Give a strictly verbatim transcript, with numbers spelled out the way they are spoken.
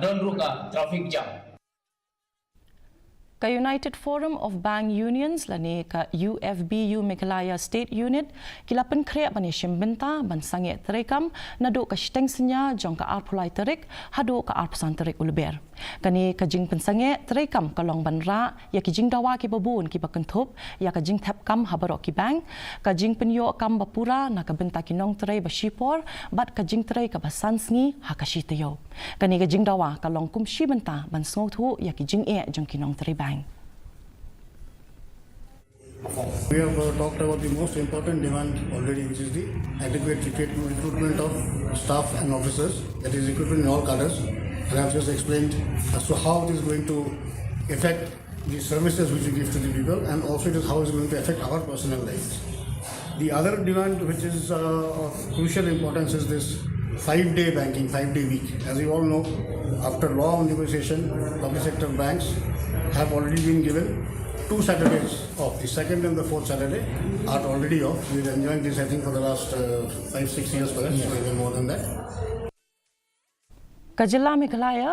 Don ruh ka traffic jam. Ka United Forum of Bank Unions lane ka U F B U Meghalaya State Unit ki la pynkhreh ban ïashim bynta ban sangeh treikam naduh ka shiteng synñia jong ka arphew lai tarik haduh ka arphew san tarik u Lber. Kane ka jingpynsangeh treikam ka long ban rah ïa ki jingdawa kiba bun kiba kynthup ïa ka jingthep kam ha baroh ki bank, ka jingpynïoh kam ba pura na ka bynta ki nongtrei ba shipor bad ka jingtrei kaba san sngi ha ka shi taïew. Kane ka jingdawa ka long kum shi bynta ban sngewthuh ïa ki jingeh jong ki nongtrei bank. We have uh, talked about the most important demand already, which is the adequate recruit- recruitment of staff and officers, that is, recruitment in all cadres. And I've just explained as to how it is going to affect the services which we give to the people, and also it is how it's going to affect our personal lives. The other demand, which is uh, of crucial importance, is this five-day banking, five-day week. As you all know, after long negotiation, public sector banks have already been given two Saturdays off. The second and the fourth Saturday are already off. We've enjoyed this, I think, for the last uh, five, six years, perhaps, or even more than that. Ka jylla Meghalaya